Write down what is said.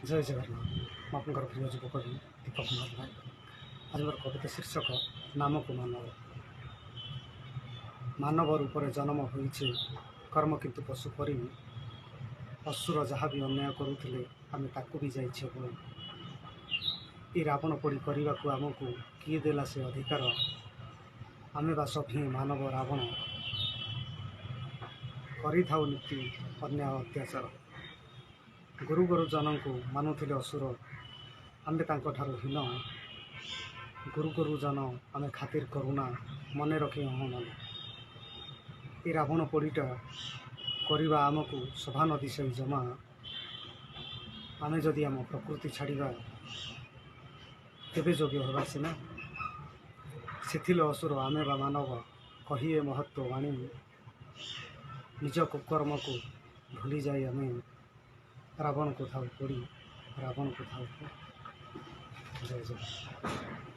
ଜୟ ଜଗନ୍ନାଥ। ମୁଁ ଆପଣଙ୍କର ପ୍ରିୟ ଯୁବକବି ଦୀପକ କୁମାର ନାୟକ। ଆଜି ମୋର କବିତା ଶୀର୍ଷକ ନାମକୁ ମାନବ। ମାନବ ରୂପରେ ଜନ୍ମ ହୋଇଛି, କର୍ମ କିନ୍ତୁ ପଶୁ ପରି। ଅସୁର ଯାହା ବି ଅନ୍ୟାୟ କରୁଥିଲେ, ଆମେ ତାକୁ ବି ଯାଇଛେ ବଳି। ଏ ରାବଣ ପୋଡ଼ି କରିବାକୁ ଆମକୁ କିଏ ଦେଲା ସେ ଅଧିକାର? ଆମେ ବା ସଭିଏଁ ମାନବ ରାବଣ, କରିଥାଉ ନୀତି ଅନ୍ୟାୟ ଅତ୍ୟାଚାର। ଗୁରୁ ଗୁରୁଜନଙ୍କୁ ମାନୁଥିଲେ ଅସୁର, ଆମେ ତାଙ୍କଠାରୁ ହୀନ। ଗୁରୁ ଗୁରୁଜନ ଆମେ ଖାତିର କରୁନା, ମନେ ରଖି ଅହଁ ମନ। ଏ ରାବଣ ପୋଡ଼ିଟା କରିବା ଆମକୁ ଶୋଭା ନ ଦିଶଇ ଜମା। ଆମେ ଯଦି ଆମ ପ୍ରକୃତି ଛାଡ଼ିବା, ତେବେ ଯୋଗ୍ୟ ହେବା ସିନା। ଶିଥିଲ ଅସୁର, ଆମେ ବା ମାନବ, କହିଏ ମହତ୍ଵ ବାଣୀ। ନିଜ କୁକର୍ମକୁ ଭୁଲିଯାଇ ଆମେ ରାବଣକୁ ଥାଉ ପୋଡ଼ି, ରାବଣକୁ ଥାଉ ପୋଡ଼ି। ଜୟ ଜଗନ୍ନାଥ।